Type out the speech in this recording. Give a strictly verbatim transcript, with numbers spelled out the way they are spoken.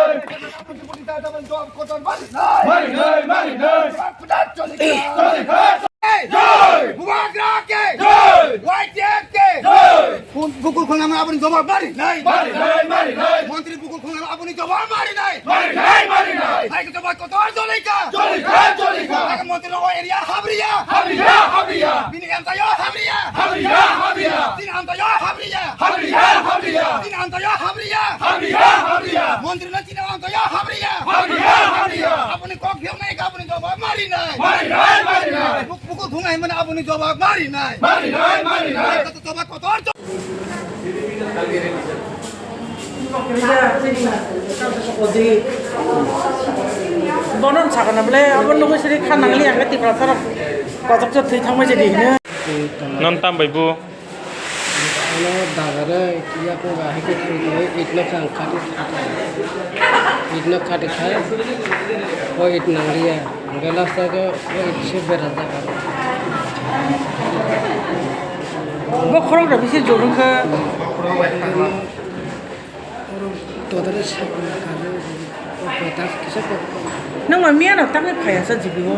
Marinai, marinai. Marinai, marinai. Marinai, marinai. Marinai, marinai. Marinai, marinai. Jai! Bubagra ke! Jai! Y T F ke! Jai! Bukul khulnama aboni jawab marinai. Marinai, marinai. Montri Bukul khulnama aboni jawab marinai. Marinai, marinai. Hai ke jawab kotor jolikha. Jolikha, jolikha. Hai ke montri no area habriya. Habriya, habriya. Bini amtayo habriya. Habriya, habriya. Bini amtayo habriya. Habriya, habriya. Bini amtayo habriya. Habriya, habriya. Montri no chini amtayo habriya. Habriya, habriya. Aboni kok phiyok nai ka aboni jawab marinai. Marinai, marinai. Buk-, bukul khulnai mane aboni jawab marinai. Marinai, marinai. Kotor jawab kotor. Bono sakana bole abo nugui siri kha nangli ang Tiprasa rok kotor thwi thangma je di hino. Non tam bai bu. Ano dagare yakung ga hai khe thwi thwi itno khang khat khat. Itno khat khai. O it nangriya. Hingke last o khe o it se berajak aro. Bo khorok da bisi jorong kha. Todare sakna kare o kota kisa ko. Nang ma miya no tangwi phaya sa jibi o.